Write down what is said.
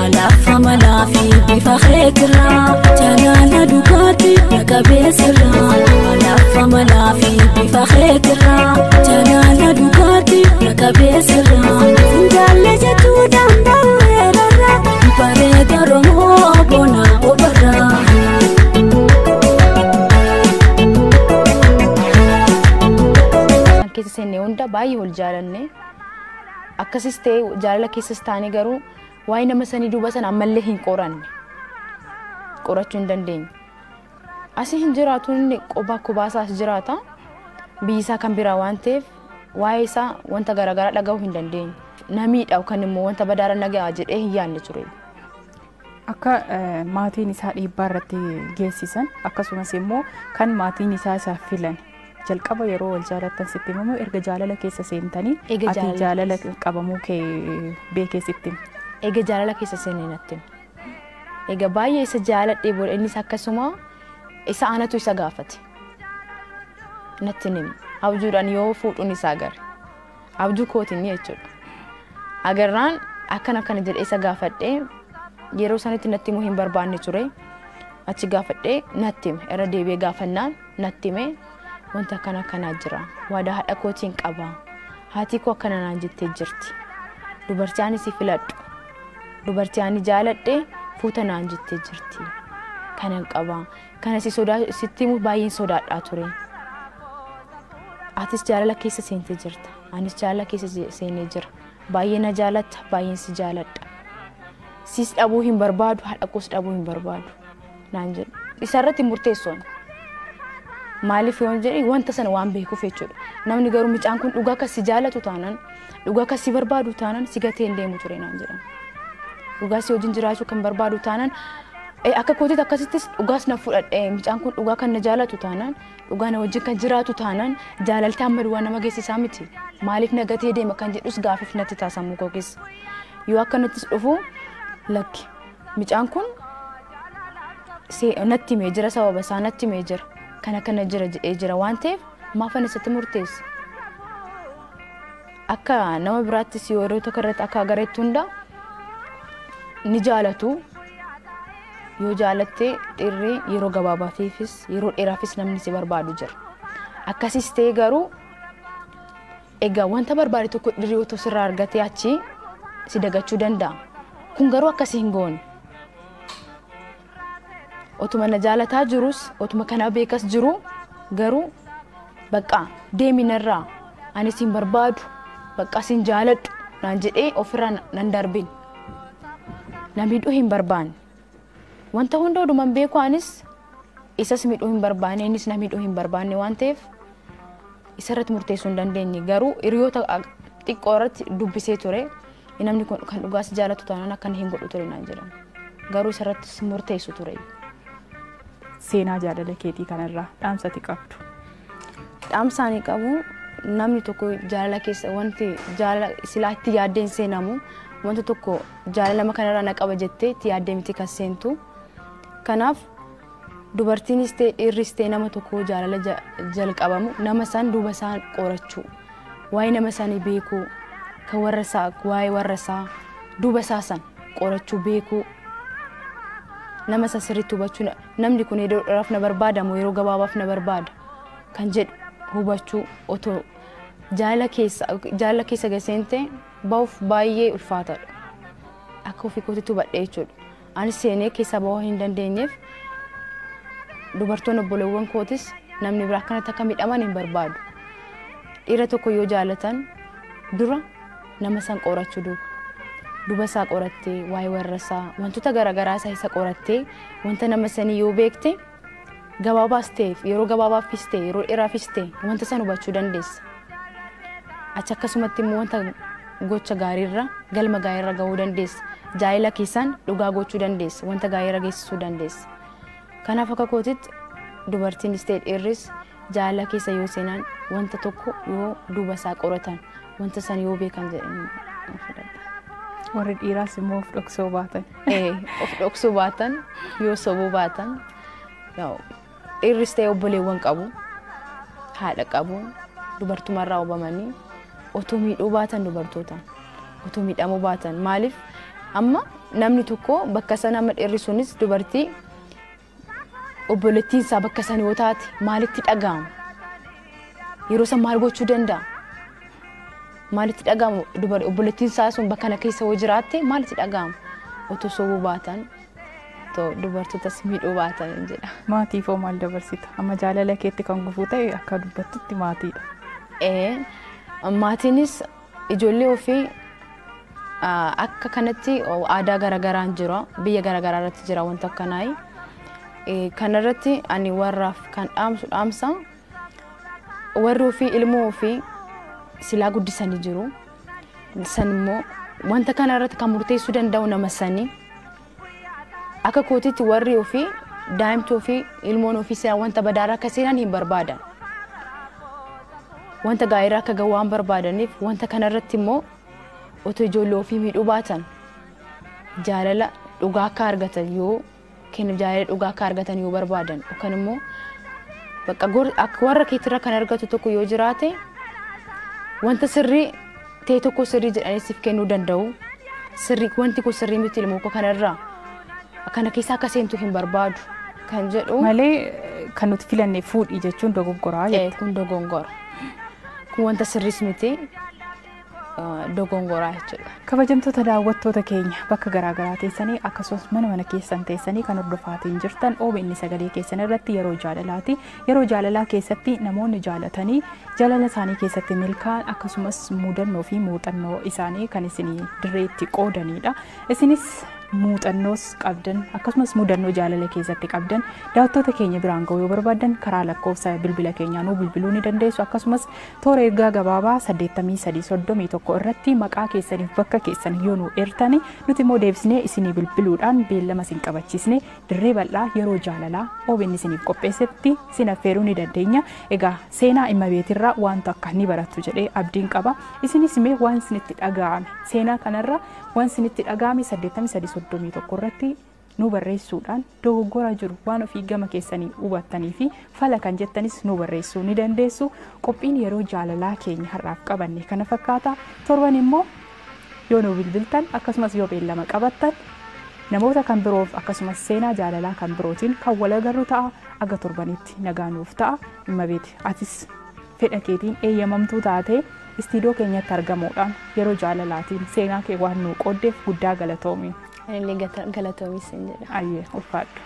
Alafa malaafi bifa keetirraa jaalala dhugaati naqabeessirraa. Alafa malaafi bifa keetirraa jaalala dhugaati naqabeessirraa. Jaalle jettuu danda'eerarraa bareeda Oromoo bona obarraa. Keessa seennee hunda baay'ee wal jaalanne akkasis ta'e jaalala keessas taane garuu waa'ee nama sanii duuba sana ammallee hin qoranne, qorachuu hin dandeenye. Asii hin jiraatu, inni qobaa kophaa as jiraata, biyyi isaa kan biraa waan ta'eef waa'ee isaa wanta garaagaraa dhaga'uu hin dandeenye. Na miidha yookaan immoo wanta badaara na ga'a jedhee hin yaadne ture. Akka maatiin isaa dhiibbaa irratti geessisan akkasumas immoo kan maatiin isaa isaaf filan jalqaba yeroo wal jaalattan sitti himamu erga jaalala keessa seentanii Eega ati jaalala jaalala qabamuu kee beekee sitti hima. Eega jaalala keessa seenee natti hima. Egaa baay'ee isa jaaladhee booda innis akkasuma isa anatu isa gaafate. Natti hin himu. Abjuudhaan yoo fuudhuun isaa agarre. Abjuu kootiin jechuudha. Agarraan akkana akkana jedhee isa gaafadhee yeroo sanitti natti himuu hin barbaanne ture. Achi gaafadhee natti hime. Irra deebi'ee gaafannaan natti hime. Wanta akkana akkanaa jira. Waadaa haadha kootiin qaba. Haati koo akkana naan jettee jirti. Dubartii ani si filadhu. Dubartii ani jaaladhe fuuta naan jettee jirti. Kanan qaba. Kana si sodaa sitti himuuf baay'een sodaadhaa ture. Atis jaalala keessa seentee jirta. Anis jaalala keessa seenee jira. Baay'ee na jaalatta, baay'een si jaaladha. Sis dhabuu hin barbaadu, haadha koos dhabuu hin barbaadu naan jedhu. Isarratti murteessoon. Maaliif yoon jedhe wanta sana waan beekuuf jechuudha. Namni garuu mucaan kun dhugaa akka si jaalatu taanaan, dhugaa akka si barbaadu taanaan si gatee hin deemu ture naan jedhan. Dhugaa si wajjin jiraachuu kan barbaadu taanaan akka kootiitti akkasittis dhugaas na fudhadhe, mucaan kun dhugaa kan na jaalatu taanaan, dhugaa na wajjin kan jiraatu taanaan jaalalti amma duwwaa nama geessisaa miti. Maaliif na gatee deema kan jedhus gaafiif natti taasisamu koo keessa. Yoo akkanattis dhufu lakki mucaan kun natti himee jira, sababa isaa natti himee jira. Kana kana jira jedhee jira waan ta'eef maafan isatti murteessa. Akka nama biraattis yeroo tokko irratti akka agareetti hunda ni jaalatu. Yoo jaalatte dhiirri yeroo gabaabaafis yeroo dheeraafis namni si barbaadu jira. Akkasis ta'e garuu egaa wanta barbaade tokko dhiirri otoo sirraa argatee achi si dagachuu danda'a. Kun garuu akkasii hin goone. Otuma na jaalataa jirus otuma kana beekas jiru garuu bakka deemi narraa ani sin barbaadu bakka sin jaaladhu naan jedhee ofirraa nan darbin. Na miidhuu hin barbaanne. Wanta hunda oduman beeku anis isas miidhuu hin barbaanne, innis na miidhuu hin barbaanne waan ta'eef isarratti murteessuu hin dandeenye. Garuu hiriyoota xiqqoo irratti dubbisee ture. Namni kun kan dhugaas jaalatu taanaan akkana hin godhu ture naan jedhan. Garuu isarrattis murteessu ture. Seenaa jaalala keetii kanarraa dhaamsa ati qabdu. Dhaamsa ani qabu namni tokko jaalala keessa wanti jaalala silaa itti yaaddeen seenamu wanta tokko jaalala nama kanarraa na qaba jettee itti yaaddee miti kan seentu. Kanaaf dubartiinis ta'e dhiirris ta'e nama tokko jaalala jalqabamu nama san duuba isaa qorachuu, waa'ee nama sanii beekuu, kan warra isaa waa'ee warra isaa duuba isaa san qorachuu beekuu, nama san sirriitti hubachuu, namni kun yeroo dheeraaf na barbaada moo yeroo gabaabaaf na barbaada kan jedhu hubachuu otoo jaalala keessa gaseente ba'uuf baay'ee ulfaataadha. Akka ofii kootitti hubadhe jechuudha. Anis seenee keessa ba'uu hin dandeenyeef dubartoonni obboleewwan kootis namni biraa akkanatti akka miidhaman hin barbaadu. Dhiira tokko yoo jaalatan dura nama san qorachuu duuba. Duba isaa qorattee waa'ee warra isaa wantoota garaagaraa isaa isa qorattee wanta nama sanii yoo beekte gabaabaas ta'e yeroo gabaabaafis ta'e yeroo dheeraafis ta'e wanta san hubachuu dandeessa. Achi akkasumatti immoo wanta gocha gaariirra galma gaariirra gahuu dandeessa. Jaalala keessaan dhugaa gochuu dandeessa, wanta gaariirra geessisuu dandeessa. Kanaaf akka kootitti dubartiinis ta'e dhiirris jaalala keessa yoo seenan wanta tokko yoo duuba isaa qoratan wanta san yoo beekan jedhanii fudhadha. Warri dhiiraas immoo of dhoksuu baatan. Of dhoksuu baatan yoo sobuu baatan dhiirris ta'e obboleewwan qabu, haadha qabu, dubartumarraa hubamanii otoo miidhuu baatan dubartootaan otoo miidhamuu baatan maaliif amma Namni tokko bakka sana amma dhiirri sunis dubartii obboleettiin isaa bakka sana yoo taate maalitti dhaga'ama? Yeroo san maal gochuu danda'a? Maalitti dhaga'ama? Obboleettiin isaa sun bakka kana keessa yoo jiraatte maalitti dhaga'ama? Otoo sobuu baatan, otoo dubartootas miidhuu baatan jedha. Maatiif hoo maal dabarsita? Amma jaalala keetti kan gufuu ta'e akka dubbattutti maatiidha. Maatiinis ijoollee ofii akka kanatti aadaa garaagaraan jira, biyya garaagaraa irratti jira wanta akkanaa. Kanarratti ani warraaf kan dhaamsu dhaamsa warri ofii ilmoo ofii silaa guddisanii jiru. San immoo wanta kana irratti kan murteessuu danda'u nama sanii. Akka kootiitti warri ofii daa'imti ofii ilmoon ofii silaa wanta badaarraa akka seenan hin barbaadan. Wanta gaariirraa akka gahu waan barbaadaniif wanta kana irratti immoo otoo ijoollee ofii miidhuu baatan jaalala dhugaa akka argatan yoo kennuuf jaalala dhugaa akka argatan yoo barbaadan yookaan immoo bakka akka warra keetirra kan argatu tokko yoo jiraate wanta sirrii ta'e tokko sirrii jedhanii siif kennuu danda'u. Sirrii wanti kun sirrii miti ilmoo koo kanarraa kana keessa akka seentu hin barbaadu kan jedhu. Malee kan nuti filanne fuudhii jechuun dogoggoraa jette. Kun dogongora. Kun wanta sirriis miti dogongoraa jechuudha. Kabajamtoota daawwattoota keenya bakka garaagaraa teessanii akkasumas mana mana keessan teessanii kan hordofaatiin jirtan OBN sagalee keessan irratti yeroo jaalalaati. Yeroo jaalalaa keessatti namoonni jaalatanii jaalala isaanii keessatti milkaa'an akkasumas mudannoo fi muuxannoo isaanii kan isinii dirreetti qoodanidha. Isinis muuxannoos qabdan akkasumas mudannoo jaalala keessatti qabdan daawwattoota keenya biraan ga'uu yoo barbaadan karaa lakkoofsa bilbila keenyaa nuu bilbiluu ni dandeessu. Akkasumas toora ergaa gabaabaa 8331 irratti maqaa keessaniif bakka keessan yoo nu eertani nuti immoo deebisnee isinii bilbiluudhaan beellama isin qabachiisne dirree bal'aa yeroo jaalalaa OBN isiniif qopheessetti isin affeeruu ni dandeenya. Egaa seenaa Immabeetirraa wanta akka ni barattu jedhee abdiin qaba. Isinis mee waan isinitti dhaga'ame seenaa kanarra waan isinitti dhaga'ame 8331 irratti nu barreessuudhaan dogoggora jiru waan ofii gama keessanii hubattanii fi fala kan jettanis nu barreessuu ni dandeessu. Qophiin yeroo jaalalaa keenya har'aaf qabanne kana fakkaata. Torban immoo yoo nu bilbiltan akkasumas yoo beellama qabattan namoota kan biroof akkasumas seenaa jaalalaa kan birootiin kan wal agarru ta'a. Aga torbanitti nagaa nuuf ta'a. Immabeeti atis fedha keetiin eeyyamamtuu taatee istiidiyoo keenyatti argamuudhaan yeroo jaalalaatiin seenaa kee waan nuu qooddeef guddaa galatoomi. Anillee galatoomi sin jedha. Ayyee ulfaadhu.